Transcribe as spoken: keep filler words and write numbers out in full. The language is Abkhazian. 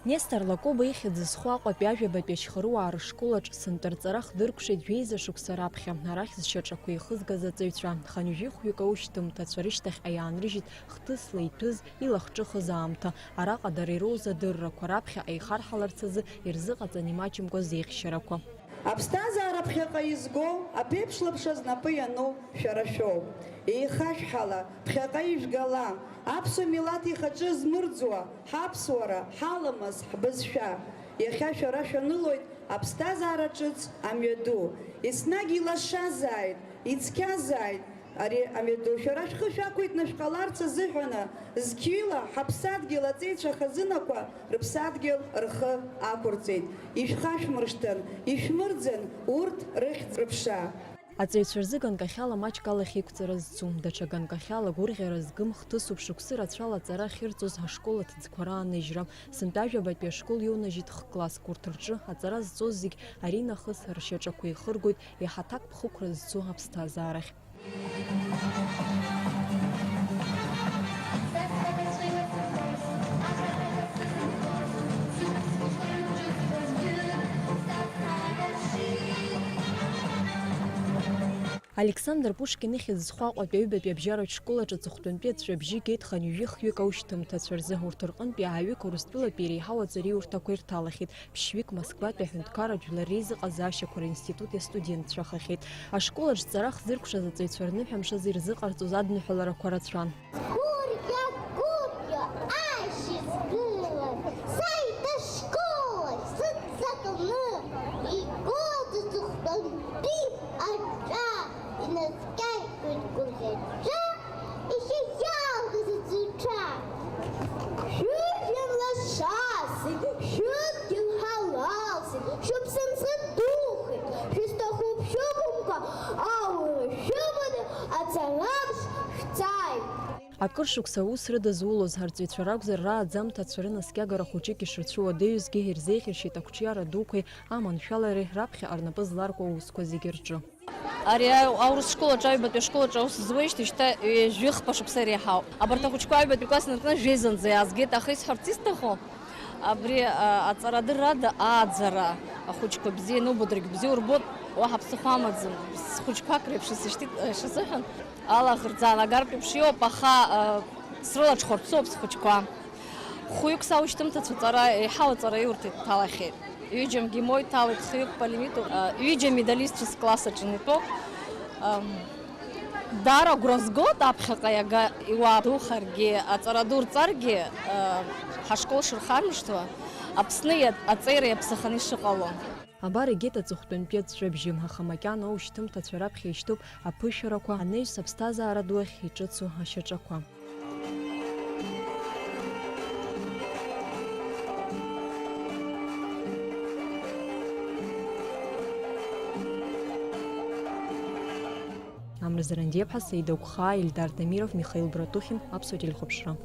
Нестор Лакоба ихьӡ зху Аҟәатәи ажәабатәи ашьхаруаа рышкол аҿы сынтәа рҵара хдыркәшеит жәеиза шықәса раԥхьа, арахь зшьаҿақәа еихызгаз аҵаҩцәа. Хынҩажәи хәҩык аушьҭымҭацәа рышьҭахьҟа иаанрыжьит хҭысла иҭәыз, илахҿыхыз аамҭа. Араҟа дара ироуз адыррақәа раԥхьаҟа ихарҳаларц азы ирзыҟаҵан имаҷымкәа зеихьчарақәа. Аԥсҭазаара ԥхьаҟа изго, аԥеиԥш лаԥша знапы иану шәара шәоуп. Еихашәҳала, ԥхьаҟа ижәгала, аԥсуа милаҭ ихаҿы змырӡуа, ҳаԥсуара, ҳаламыс, ҳбызшәа. Иахьа шәара шәанылоит аԥсҭазаара ҿыц амҩаду. Еснагь илашазааит, ицқьазааит, ари амҩаду шәара шәхы шәақәиҭны шәҟаларц азыҳәаны, зқьҩыла ҳаԥсадгьыл аҵеицәа хазынақәа рыԥсадгьыл рхы ақәырҵеит. Ишәхашәмыршҭын, ишәмырӡын урҭ рыхьӡ-рыԥша. Аҵаҩцәа рзы ганкахьала маҷк алахь еиқәҵара зцу, даҽа ганкахьала гәырӷьара згым хҭысуп шықәсы рацәала аҵара ахьырҵоз ҳашкол аҭыӡқәа рааныжьра. Сынтәа ажәабатәи ашкол иоунажьит х-класск, урҭ рҿы аҵара зҵоз зегь аринахыс ршьаҿақәа еихыргоит еиҳа аҭакԥхықәра зцу аԥсҭазаарахь. Александр Пушкин ихьӡ зху Аҟәатәи аҩбатәи абжьаратә школ аҿы аҵыхәтәантәи аҵәҵәабжьы геит хынҩажәи хҩык аушьҭымҭацәа рзы, урҭ рҟынтәи ааҩык Урыстәылатәи иреиҳау аҵариурҭақәа ирҭалахьеит, ԥшьҩык Москватәи аҳәынҭқарратә жәлар реизыҟазаашьақәа ринститут иастудентцәахахьеит. Ашкол аҿы ҵара хзыркәшаз аҵаҩцәа рныҳәамша зырзыҟарҵоз адныҳәаларақәа рацәан. Гәырӷьа-гәырӷьо ашьыжь гылан, сааит ашкол ахь сыццакны, игоит аҵыхәтәантәи аҿа, инаскьаигоит гәырӷьаҿа, иахьа иалгаз аҵаҩцәа. Шәыжәҩан лашазеи, шәыдгьыл ҳалалзеи, шәыԥсынҵры духеит, шәызҭаху шәықәымкәа, ауаҩра шәыманы аҵарамш шәҵааит. Акыр шықәса аус рыдызулоз арҵаҩцәа ракәзар, рааӡамҭацәа рынаскьагара хәыҷык ишрыцәуадаҩызгьы ирзеиӷьаршьеит ақәҿиара дуқәеи аманшәалареи раԥхьаҟа рнапы зларку аусқәа зегьы рҿы. Ари аурыс школ аҿы, аҩбатәи ашкол аҿы аус зуеижьҭеи шьҭа ҩажәи хԥа шықәса иреиҳауп. Абарҭ ахәыҷқәа аҩбатәи класс инаркны жәеизанӡа иаазгеит, аха исҳәарц исҭаху, абри, а, аҵарадыррада ааӡара ахәыҷқәа бзиа ианубо, даргьы бзиа урбоит, уаҳа ԥсыхәа амаӡам. Схәыҷқәак реиԥш исышьҭит, а, ишазыҳәан, алаӷырӡ аанагартә еиԥш иоуп, аха, а, срылаҽхәарц соуп схәыҷқәа. Хәҩык саушьҭымҭацәа ҵара, еиҳау аҵараиурҭа иҭалахьеит. Ҩыџьа МГИМО иҭалеит, хҩык полимиту, а, ҩыџьа медалистцәа скласс аҿы итәоуп. Ам, даара агәра згоит аԥхьаҟа иага иуаа духаргьы, аҵара ду рҵаргьы, а, ҳашкол шырхармыжьуа, Аԥсны иа-, аҵеира иаԥсаханы ишыҟало. Абар егьит аҵыхәтәантәи аҵәҵәабжьы, аха макьана аушьҭымҭацәа раԥхьа ишьҭоуп аԥышәарақәа, анаҩс аԥсҭазаара ду ахь иҿыцу ашьаҿақәа. Амра Зарандиаԥҳа, Саида Гәхаа, Ельдар Дамиров, Михаил Братухин, Аԥсуа телехәаԥшра.